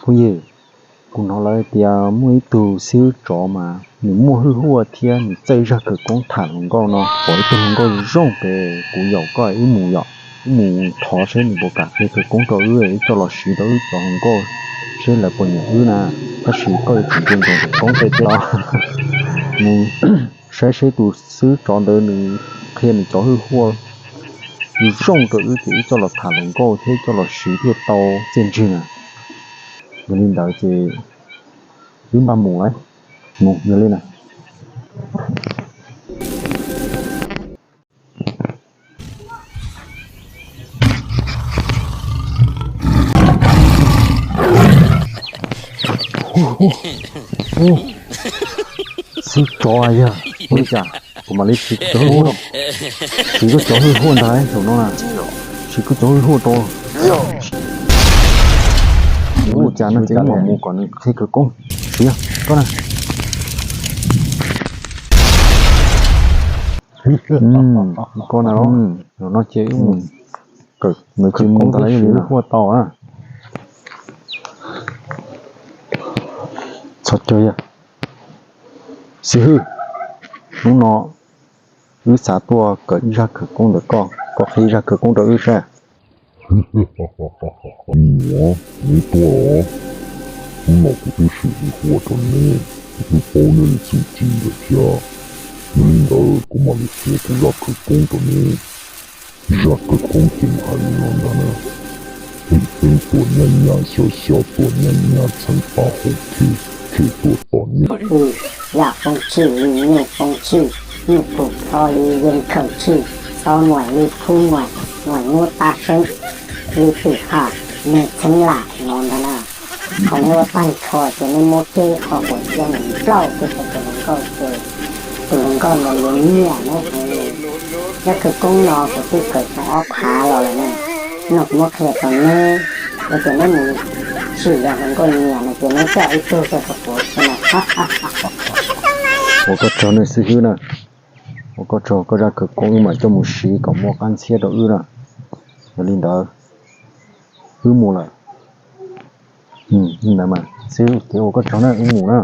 Phooj ywg, kuv hnov lawv tias muaj ib tug xib hwb tsov mas nws muaj hwj huaj thiab nws txawj zaj khawv koob tham hluas nkauj no, pom ib tug hluas nkauj zoo zoo ces kuv yaum koj wb mus yom, wb mus thov seb nws puas kam qhia khawv koob rau wb, wb coj los siv rau wb cov hluas nkauj seb lawv puas nyiam wb na. Tab sis koj yuav tsum nco ntsoov khawv koob tej thiab os. Mus saib seb tus xib hwb tsov ntawd nws qhia nws cov hwj huaj zoo rau wb ces wb coj los tham hluas nkauj thiab coj los siv thiaj tau txiaj ntsig na. Yog li ntawd ces wb npaj mus lawm. Mus yog li na. Xib hwb tsov yog ua li cas kuv mam li siv koj cov hwj huaj, siv koj cov hwj huaj ntag zaum no na, siv koj cov hwj huaj rau. Ua li cas no ces wb mam mus kom nws qhia khawv koob, siv koj na. Koj na, zaum no ces wb mus kawm nws khawv koob ntag, siv hwj huaj tau na. Txhob cog yog xib hwb, hnub no wb xav tuaj kawm ib zaj khawv koob ntawm koj, koj qhia ib zaj khawv koob rau wb saib. Mus, neb tuaj os. Hnub no kuv twb siv hwj huaj rau neb, kuv twb paub neb li txuj ci lawm thiab. Yog li ntawd kuv mam li qhia kuv zaj khawv koob rau neb. Zaj khawv koob ces hais li no ntag na. Teej teeb tuaj nyab nyab, xyov xyov tuaj nyab nyab, txheeb pab hauv khej, khej tuaj tom nyab. Yam poob tshij li nyuj poob tshij, nyuj pum plho li yeej khaws tshij, txhob muaj li khub muaj, muaj nyuaj tab seeb li twm haj, me txheeb lam no ntag na. Thaum neb ua tag nrho ces neb muab kiag qho quav ciab mus nplauj kiag rau tus hluas nkauj ces tus hluas nkauj ntawd yuav nyiam neb heev li. Zaj khawv koob no kuv twb kawm tau ob phav los lawm na. No kuv muab qhia rau neb, yog tias neb mus sim yog hluas nkauj nyiam no ces neb coj ib tug coj rau kuv xwb na. Ua koj tsaug na xib hwb na, ua koj tsaug, koj zaj khawv koob wb mam coj mus siv kom muaj qab ntxhiab rau wb na. Yog li ntawd wb mus lawm. Li ntawd mas xib hwb ces ua koj tsaug na, wb mus na.